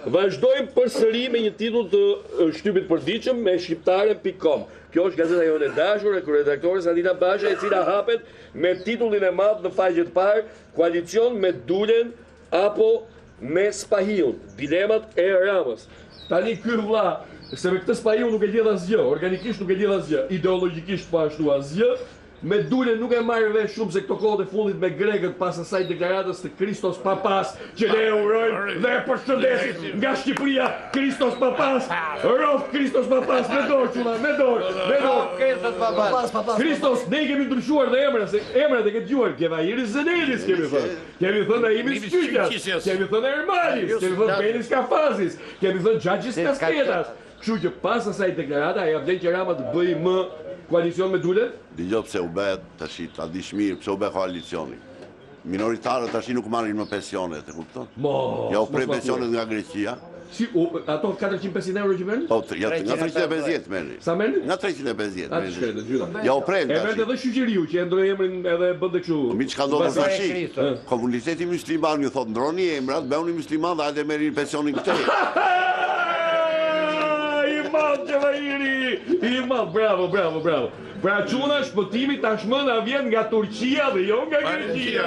Vazhdojmë përsëri me një titull të shtypit përditshëm me shqiptare.com. Kjo është gazeta jonë e dashur e kryeredaktores Anita Basha e cila hapet me titullin e madh në faqe të parë, koalicion me Dulen apo me Spahiun, dilemat e Ramës. Tani ky vlla, se me këtë Spahiun nuk e lidh asgjë, organikisht nuk e lidh asgjë, ideologjikisht po ashtu asgjë, Me Dulen nuk e marr vesh shumë se këto kohët e fundit me grekët pas asaj deklaratës të Kristos Papas që ne e urojmë dhe e përshëndesim nga Shqipëria Kristos Papas rroftë Kristos Papas me dorë çuna me dorë me dorë Kristos Papas Kristos ne i kemi ndryshuar dhe emra se emrat e ke dëgjuar Gevairis Zenelis kemi thënë kemi thënë Naimis Qyqas kemi thënë Ermalis kemi thënë Benis Kafazis kemi thënë Xhaxhis Kasketas Kështu që pas asaj deklarate a ia vlen që Rama të bëjë më koalicion me Dulen? Dëgjo pse u bë tashi ta dish mirë pse u bë koalicioni. Minoritarët tashi nuk marrin më pensionet, e kupton? Mos, Ja u mos prenë ma thuaj. pensionet nga Greqia. Si, u, ato 400-500 euro që merrnin? Po, ja, nga 350 merrnin. Sa merrnin? Nga 350 Atë merrnin. shkretë, gjyna. Ja u prenë E tashi. merrte edhe Shyqeriu që e ndroi emrin edhe e bënte kështu. Po mi çka ndodhur Mbasi- tashi? Komuniteti mysliman ju thotë ndroni emrat, bëhuni musliman dhe hajde merrni pensionin këtej. I madh Xhevahiri! I madh, bravo, bravo, bravo. Pra çuna shpëtimi tashmë na vjen nga Turqia dhe jo nga Greqia.